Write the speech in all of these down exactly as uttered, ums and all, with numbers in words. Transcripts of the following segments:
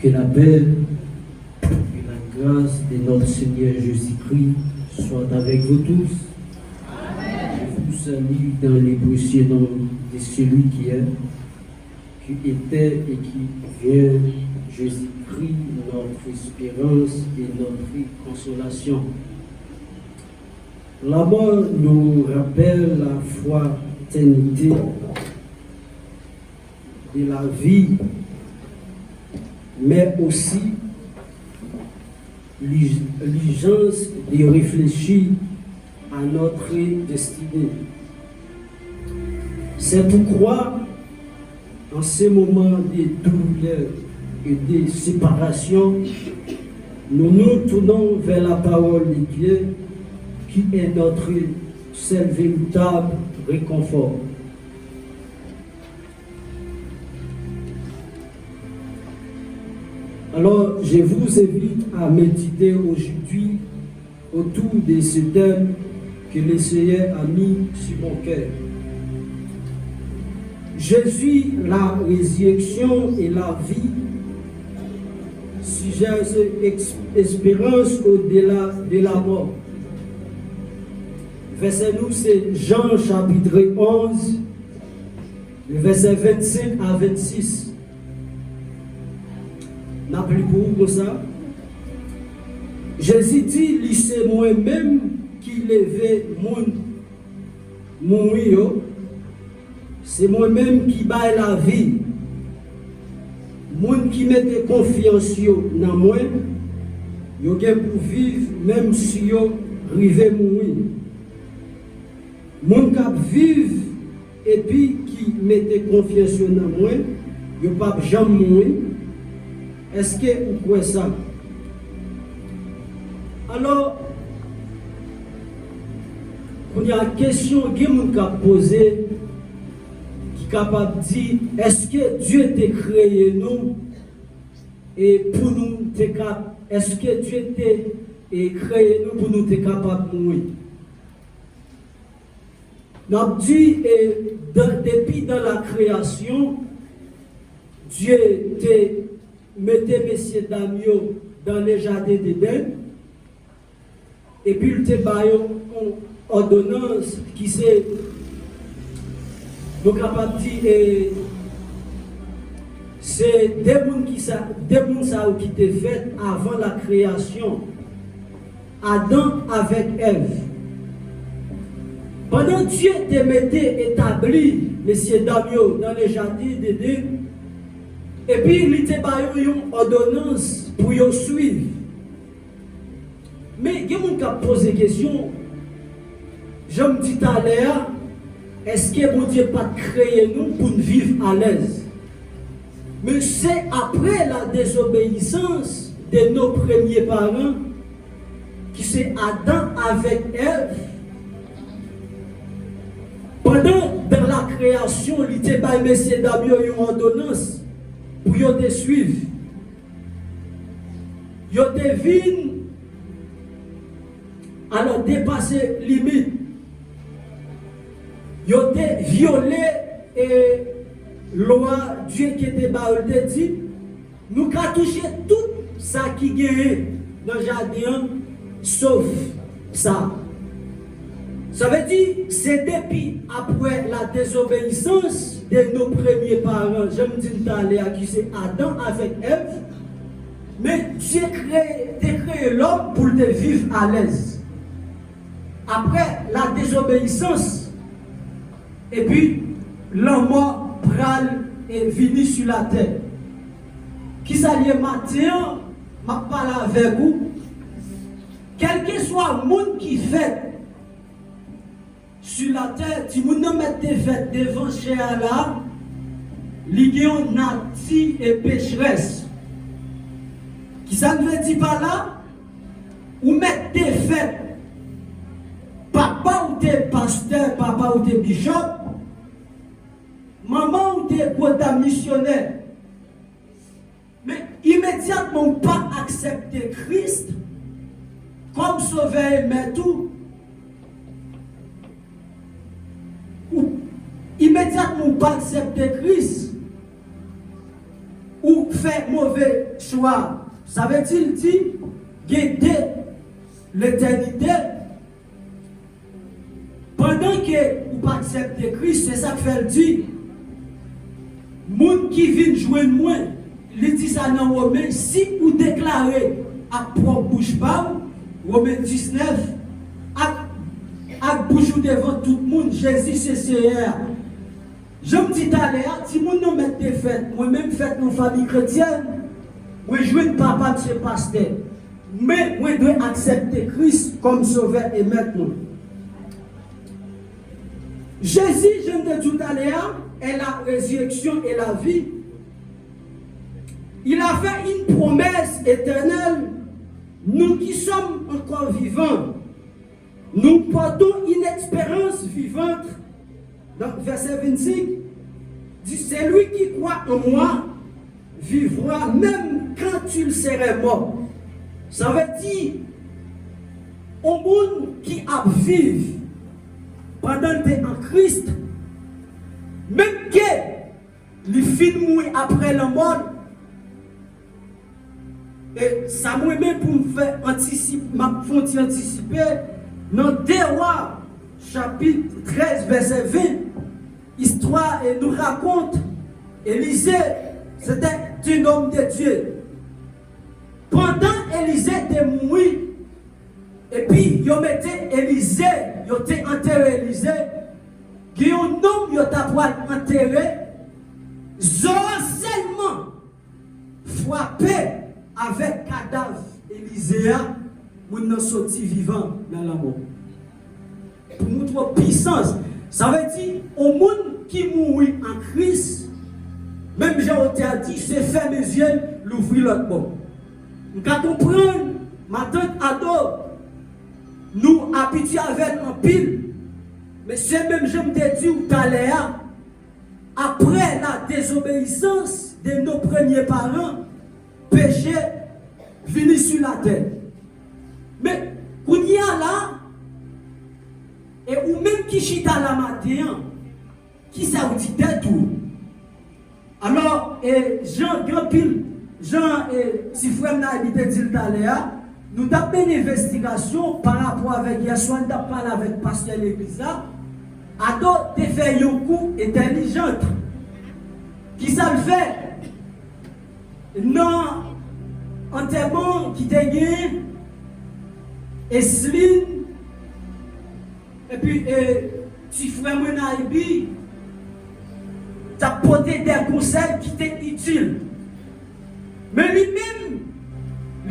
Que la paix et la grâce de notre Seigneur Jésus-Christ soient avec vous tous. Je vous salue dans le précieux nom de celui qui est, qui était et qui vient, Jésus-Christ, notre espérance et notre consolation. La mort nous rappelle la fraternité de la vie, mais aussi l'urgence de réfléchir à notre destinée. C'est pourquoi, en ces moments de douleur et de séparation, nous nous tournons vers la parole de Dieu, qui est notre seul véritable réconfort. Alors, je vous invite à méditer aujourd'hui autour de ce thème que le Seigneur a mis sur mon cœur. Jésus, la résurrection et la vie, suggère ex- espérance au-delà de la mort. Verset nous, c'est Jean chapitre onze, le verset vingt-cinq à vingt-six. N ap li pou ou konsa. Jezi di, li se mwen menm ki leve moun mouri yo. Se mwen menm ki bay lavi. Moun ki mete konfyans yo nan mwen, yo gen pou viv menm si yo rive mouri. Moun k ap viv epi ki mete konfyans yo nan mwen, yo p ap janm mouri. Èske ou kwè sa? Alò, kounye a, kesyon gen moun k ap poze, ki kapab di, èske Dye te kreye nou e pou nou te ka, èske Dye te e kreye nou pou nou te kapab mouri? N ap di, e, dan, depi dan la kreyasyon, Dye te mete mesye dam yo dan le jaden Edenn, epi l te ba yo yon òdonans ki se, nou kapab di, e, se de moun ki sa, de moun sa yo ki te fèt avan la kreyasyon. Adan avèk Èv. Pandan Dye te mete etabli mesye dam yo nan le jaden Edenn, epi li te ba yo yon òdonans pou yo swiv. Men gen moun k ap poze kesyon, jan m di talè a, èske Bondye pa t kreye nou pou n viv alèz? Men se apre la désobéissance de nos premiers parents, ki se Adan avèk Èv, pandan dan la kreyasyon, li te bay mesye dam yo yon òdonans pou yo te swiv. Yo te vin, alò, depase limit. Yo te vyole, e, lwa Dye ki te ba yo, l te di, nou ka touche tout sa ki genyen nan jaden an, sof sa. Sa vle di, se depi apre la désobéissance de nos premiers parents, jan m di n talè a, ki se Adan avèk Èv, men Dye kreye, te kreye lòm pou l te viv alèz. Apre la désobéissance, epi lanmò pral, e, vini sou latè. Kisa l ye maten an, m ap pale avèk ou. Kèlkeswa moun ki fèt sou latè, timoun nan mèt te fèt devan chè a la, li gen yon nati e pecherès. Kisa n vle di pa la? Ou mèt te fèt, papa w te pastè, papa w te bichòp, manman w te gwo dam misyonè. Men imedyatman ou pa aksepte Kris kòm Sovè e Mèt ou, ou, imedyatman ou pa aksepte Kris, ou fè move chwa. Sa vle di, l di, gen de letènite. Pandan ke ou pa aksepte Kris, se sa k fè l di, moun ki vin jwenn mwen, li di sa nan Women, si ou deklare ak pwòp bouch pa w, Women diznèf, ak, ak bouch ou devan tout moun, Jezi se Seyè a. Jan m di talè a, timoun nan mèt de fèt, mwen menm fèt nan fanmi kretyèn, mwen jwenn papa m se pastè. Men mwen dwe aksepte Kris kòm Sovè e Mèt mwen. Jésus, je te dis tout à l'heure, est la résurrection et la vie. Il a fait une promesse éternelle. Nous qui sommes encore vivants, nous portons une espérance vivante. Donc, verset vingt-cinq dit, celui qui croit en moi vivra même quand il serait mort. Sa vle di, yon moun ki ap viv pandan l te an Kris, menm ke li fin mouri apre lanmò l, e sa m renmen pou m fè antisip, m ap fè yon ti antisipe nan de Wa, chapit trèz, vèsè ven. Istwa e nou rakont Elize, se te un homme de Dieu. Pandan Elize te mouri, epi yo mete Elize, yo te antere Elize, gen yon nonm yo ta pral antere, zo sèlman frape avèk kadav Elize a, moun nan soti vivan nan lanmò. Pou montre w pisans, sa vle di, yon moun ki mouri an Kris, menm jan otè a di, se fèmen zye l, louvri lòt bò. M ka konprann, matant Ado, nou abitye avè l anpil, men se menm jan m te di w talè a, après la désobéissance de nos premiers parents, péché vini sur la terre. Men kounye a la, e ou menm ki chita la maten an, kisa w di tèt ou? Alò, e, jan gen anpil, jan, e, ti frè m nan li te di l talè a, nou t ap mennen envestigasyon pa rapò avèk yèswa n t ap pale avèk pastè legliz la, Ado te fè yon kou entèlijant. Kisa l fè? Nan antèman ki te gen Eslin, epi, e, ti frè mwen Naybi t ap pote de konsèy ki te itil. Men li menm,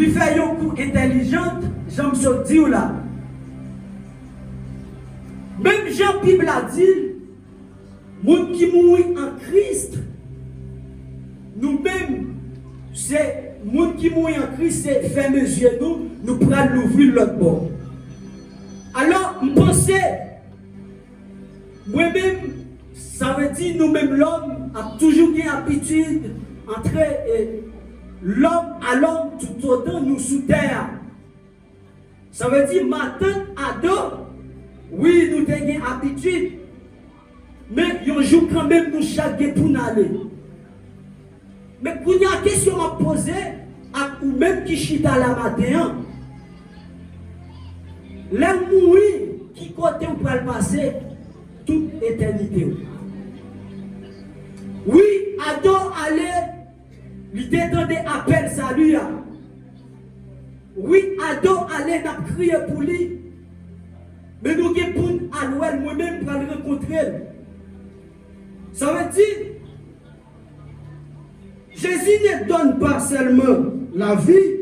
li fè yon kou entèlijant, jan m sot di w la. Menm jan Bib la di l, moun ki mouri an Kris, nou menm, se moun ki mouri an Kris, se fèmen zye nou, nou pral louvri l lòt bò. Alò, m panse, mwen menm, sa vle di nou menm lòm ap toujou gen abitid antre, e, lòm a lòm toutotan nou sou tè a. Sa vle di matant Ado, wi, nou te gen abitid, men yon jou kanmenm nou chak gen pou n ale. Men kounye a kesyon m ap poze ak ou menm ki chita la maten an, lè w mouri, ki kote w pral pase tout etènite w? Wi, Ado ale, li te tande apèl sali a. Wi, Ado ale, n ap kriye pou li. Men nou gen pou n al wè l, mwen menm pral rankontre l. Sa vle di, Jésus ne donne pas seulement la vie,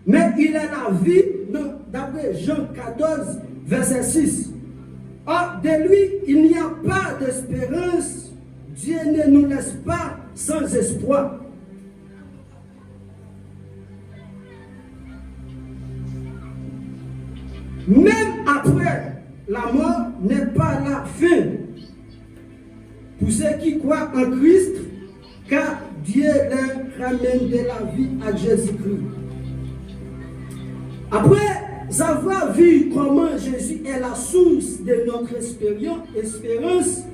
mais il est la vie, non, d'après Jean quatorze, verset six. Hors de lui, il n'y a pas d'espérance. Dieu ne nous laisse pas sans espoir. Même après la mort n'est pas la fin pour ceux qui croient en Christ, car Dieu leur ramène de la vie à Jésus-Christ. Après avoir vu comment Jésus est la source de notre expérience, espérance,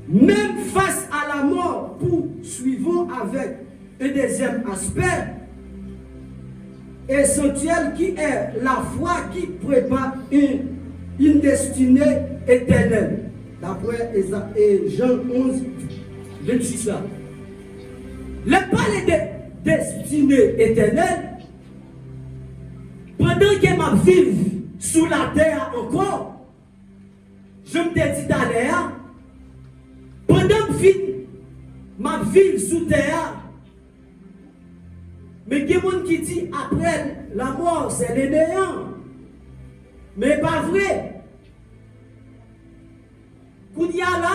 même face à la mort, poursuivons avec Un deuxième aspect essentiel qui est la foi qui prépare une, une destinée éternelle, d'après Eza- e Jan onz, vennsis la. Lè m pale de destine etènèl, pandan ke m ap viv sou latè a ankò, jan m te di talè a, pandan m fin, m ap viv sou tè a, men gen moun ki di, après la mort, c'est le néant. Men e pa vre. Kounye a la,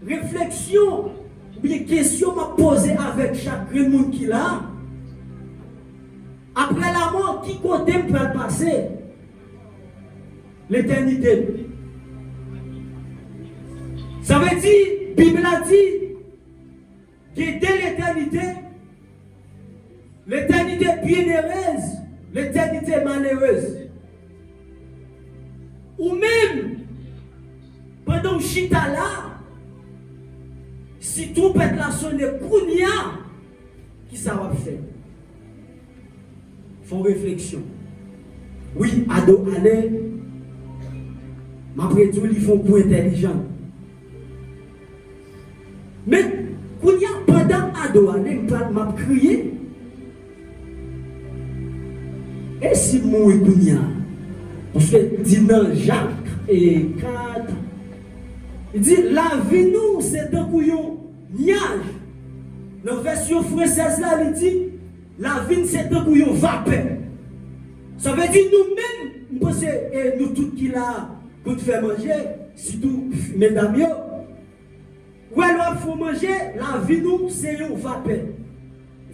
refleksyon oubyen kesyon m ap poze avèk chak grenn moun ki la, apre lamò, ki kote m pral pase letènite m? Sa vle di, Bib la di, gen de letènite, letènite byenerez, letènite malerez. Ou menm, pandan w chita la, si twonpèt la sonnen kounye a, kisa w ap fè? Fè yon refleksyon. Wi, Ado Ale, m ap redi w, li fè yon kou entèlijan. Men, kounye a, pandan Ado Ale, m pral, m ap kriye. E si m mouri kounye a? Paske di nan Jak, e, kat, li di, lavi nou se tankou yon nyaj. Nan vèsyon fransèz la, li di, lavi n se tankou yon vapè. Sa vle di nou menm, m panse, e, nou tout ki la, pou n fè manje, sitou medam yo. Ou wè, lè w ap fè yon manje, lavi nou se yon vapè.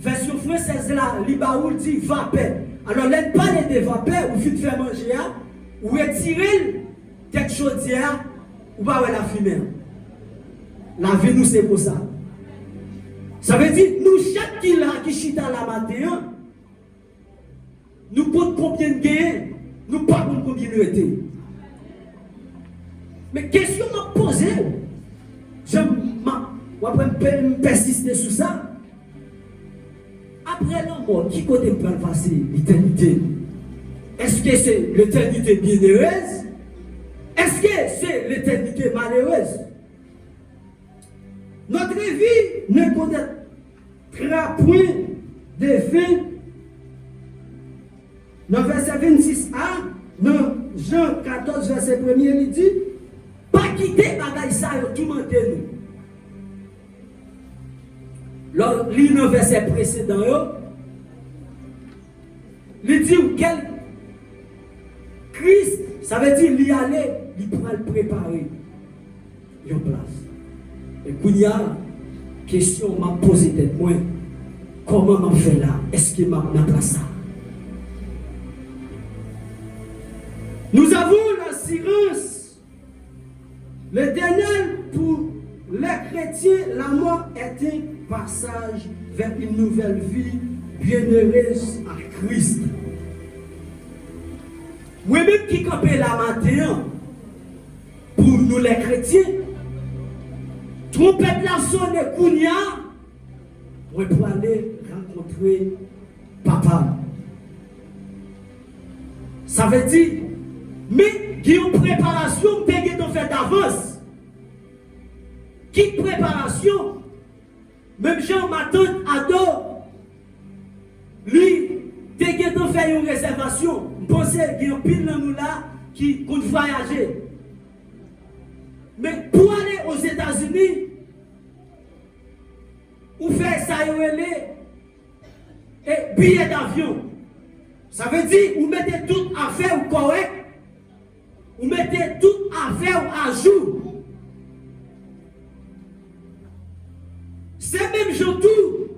Vèsyon fransèz la, li ba ou, l di vapè. Alò, lè n pale de vapè, ou fin fè manje a, ou retire l tèt chodyè a, ou pa wè lafimen an. Lavi nou se konsa. Sa vle di, nou chak ki la, ki chita la maten an, nou konn konbyen n genyen, nou pa konn konbyen n rete. Men kesyon m ap poze w, jan m ap, w ap wè m pè-, m pèsiste sou sa. Apre lanmò, ki kote m pral pase letènite? Èske se letènite byenerez? Èske se letènite malerez? Notre vie ne connaîtra point de fin. Nan vèsè vennsis a, nan Jan katòz, vèsè premye, li di, pa kite bagay sa yo toumante nou. Lè w li nan vèsè presedan yo, li di w kèl Kris, sa vle di li ale, li pral prepare yon plas. E kounye a, kesyon m ap poze tèt mwen, kòman m ap fè la? Èske m ap nan plas sa? Nous avons l'assurance l'Éternel, pour les chrétiens, la mort est un passage vers une nouvelle vie bienheureuse en Christ. Mwen menm ki kanpe la maten an, pou nou lè kretyen, twonpèt la sonnen kounye a, mwen pwale rankontre Papa m. Sa vle di, men gen yon preparasyon m te gentan fè davans. Ki preparasyon? Menm jan matant Ado, li te gentan fè yon rezèvasyon. M panse gen anpil nan nou la ki konn vwayaje. Men pou ale Ozetazini, ou fè sa yo rele e biyè davyon. Sa vle di, ou mete tout afè w kòrèk, ou mete tout afè w ajou. Se menm jan tou,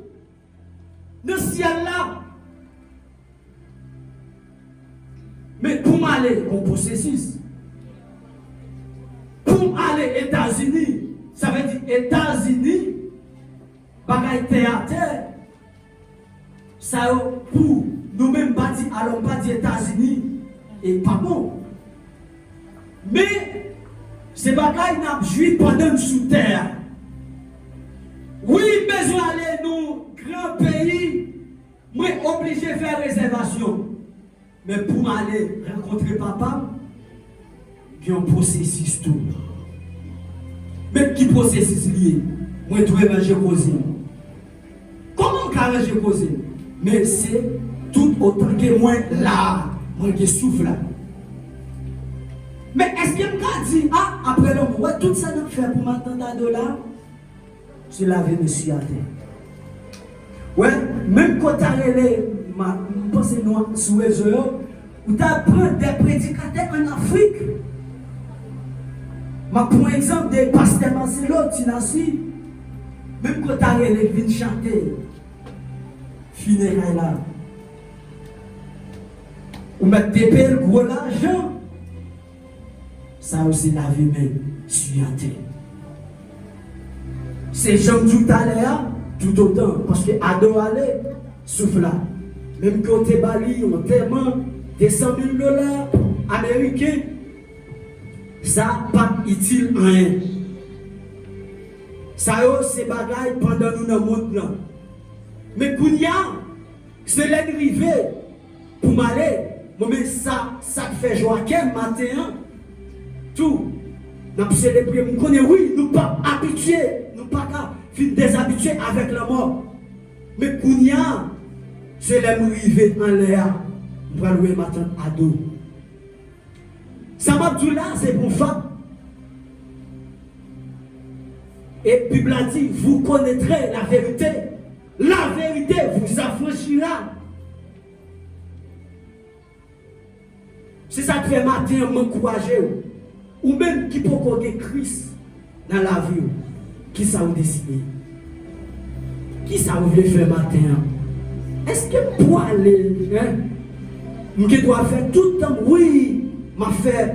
nan syèl la. Men pou m ale, gon pwosesis. Pou m ale Etazini, sa vle di Etazini, bagay tè a tè, sa yo pou nou menm pa di, alò m pa di Etazini, e pa bon. Men, se bagay n ap jwi pandan n sou tè a. Wi, m Mwen ale nan gran peyi, mwen oblije fè rezèvasyon. Men pou m ale rankontre papa m, gen yon pwosesis tou. Men ki pwosesis li ye? Mwen dwe ranje koze m. Kòman m ka ranje koze m? Men se tout otan ke mwen la, mwen gen souf la. Men èske m ka di, a, apre lanmò, wè tout sa n ap fè pou matant Ado la, se lave men sou atè. Wè, menm kote a rele, ma, m panse nou sou rezo yo, ou ta pran de predikatè ann Afrik. M ap pran egzanp de pastè Marcelo Tinassi, menm kote a rele l vin chante fineray la. Ou mèt te peye l gwo lajan. Sa yo se lave men sou atè. Se jan m di w talè a, toutotan, paske Ado ale, souf la. Menm ke w te ba li yon antèman de san mil dola ameriken, sa p ap itil anyen. Sa yo se bagay pandan nou nan mond lan. Men kounye a, se lè n rive pou m ale, mwen menm sa, sa k fè jwa kè m maten an, tou, n ap selebre, m konnen wi, nou p ap abitye, nou pa ka fin dezabitye avèk lanmò. Men kounye a, se lè m rive anlè a, m pral wè matant Ado. Sa m ap di w la, se pou fap. E Bib la di, vous connaîtrez la vérité. La vérité vous affranchira. Se sa k fè maten an, m ankouraje w. Ou menm ki poko gen Kris nan lavi w, kisa w deside? Kisa w vle fè maten an? Èske m pwale, en? M gen dwa fè tout tan, wi, m ap fè.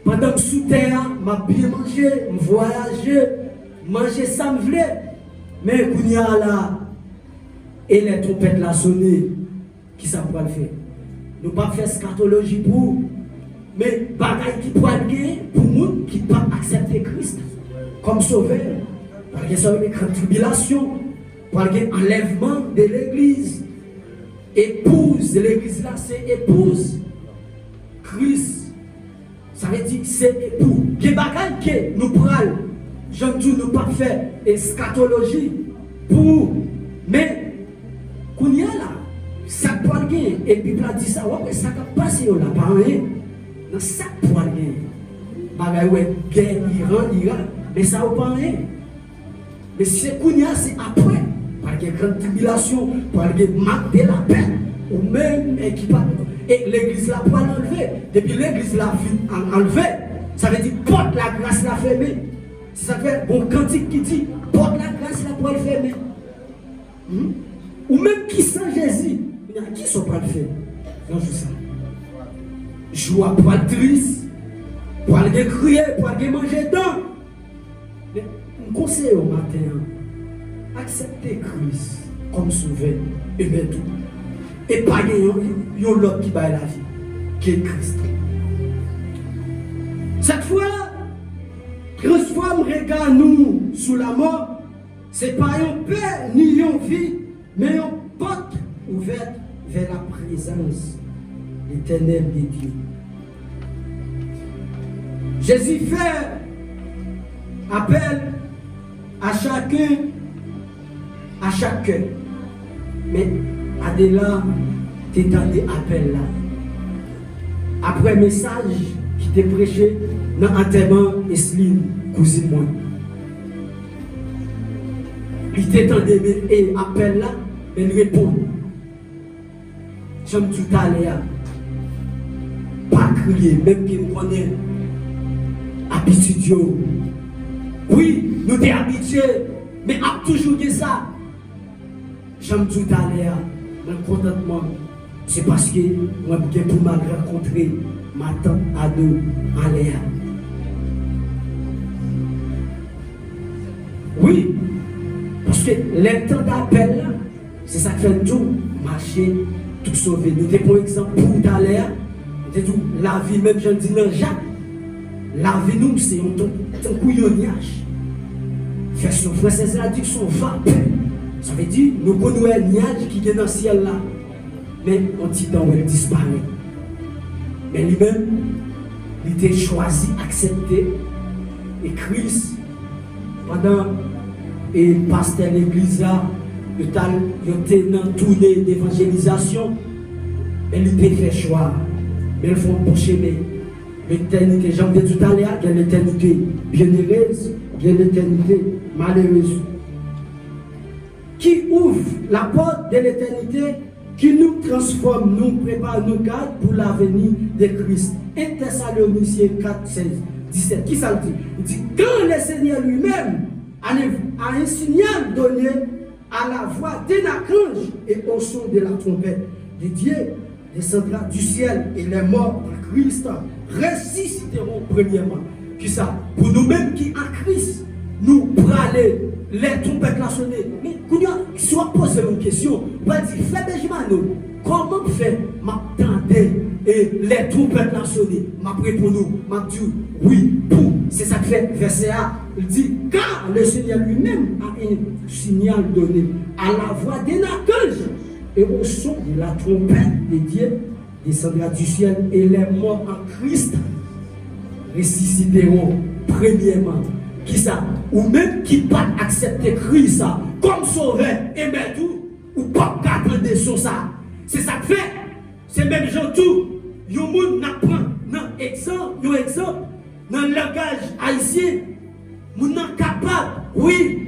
Pandan m sou tè a, m ap byen manje, m vwayaje, m manje sa m vle. Men kounye a la, e lè twonpèt la sone, kisa m pral fè? Nou p ap fè eskatoloji pou ou, men bagay ki pral genyen pou moun ki p ap aksepte Kris kòm Sovè, pral gen sa yo rele gran tribilasyon, pral gen anlèvman de legliz. Epouz legliz la se epouz Kris. Sa vle di, se pou gen bagay ke nou pral, jan m di w, nou p ap fè eskatoloji pou ou. Men, kounye a la, sa k pral genyen, e Bib la di sa, w ap wè sa k ap pase yo la, pa anyen. Nan sa k pral genyen, bagay, wè, gè Iran, Irak, men sa yo pa anyen. Men se kounye a, se apre. Pral gen gran tribilasyon, pral gen mak de lapè. Ou menm, e ki pa, e legliz la pral anlve. Depi legliz la fin an-, anlve, sa vle di pòt lagras la fèmen. Se sa k fè gon kantik ki di, pòt lagras la pral fèmen. Hmm? Ou menm ki san Jezi, kounye a, kisa w pral fè nan jou sa? Jou a pral tris, pral gen kriye, pral gen manje dan. Men, m konseye w maten an, aksepte Kris kòm Sovè e Mèt ou. E pa gen yon, yon lòt ki bay lavi ke Kris. Sèt fwa, transfòm rega nou sou lamò, se pa yon pè ni yon vi, men yon pòt ouvèt vè la prezans etènèl de Dye. Jezi fè apèl a chaken, a chak kè. Men Adela te tande apèl la. Apre mesaj ki te preche nan antèman Eslin, kouzin mwen. Li te tande men, e, apèl la, men li reponn. Jan m di w talè a, pa kriye, menm ke m konnen abitid yo. Wi, nou te abitye, men ap toujou gen sa. Jan m di w talè a, nan kontantman, se paske mwen gen pou m al rankontre matant Ado anlè a. Wi, paske lè l tande apèl la, se sa k fè n di w, mache tou sove. Nou te pran egzanp pou w talè a, nou te di w, lavi, menm jan l di nan Jak, lavi nou se yon tan-, tankou yon nyaj. Vèsyon fransèz la di ke se yon vapè. Sa vle di, nou konn wè nyaj ki gen nan syèl la, men yon ti tan wè l disparèt. Men li menm, li te chwazi aksepte, e Kris, pandan e pastè legliz la, yo t al, yo te nan toune devanjelizasyon, men li te fè chwa, men l fè yon bon chemen. Letènite, jan m te di w talè a, gen letènite byenerez, gen letènite malerez. Qui ouvre la porte de l'éternité, qui nous transforme, nous prépare, nous garde pour la venue de Christ. Un Thessaloniciens quatre, seize, dix-sept. Kisa l di? Li di, quand le Seigneur lui-même, à, à un signal donné, à la voix d'un archange et au son de la trompette de Dieu, descendra du ciel, et les morts en Christ ressusciteront premièrement. Kisa? Pou nou menm ki an Kris, nou prale lè twonpèt la sone. Men kounye a, si w ap poze yon kesyon, w pral di, Frè Benjamin, kòman fè m ap tande e lè twonpèt la sone? M ap reponn ou, m ap di w, wi, pou. Se sa k fè vèsè a, li di, car le Seigneur lui-même a un signal donné, à la voix d'un archange et au son de la trompette de Dieu, descendra du ciel, et les morts en Christ ressusciteront premièrement. Kisa? Ou menm ki pa t aksepte Kris sa kòm sovè e mèt ou, ou p ap ka tande son sa. Se sa k fè, se menm jan tou, yon moun n ap pran nan egzanp, yon egzanp, nan langaj ayisyen, moun nan kapab, wi,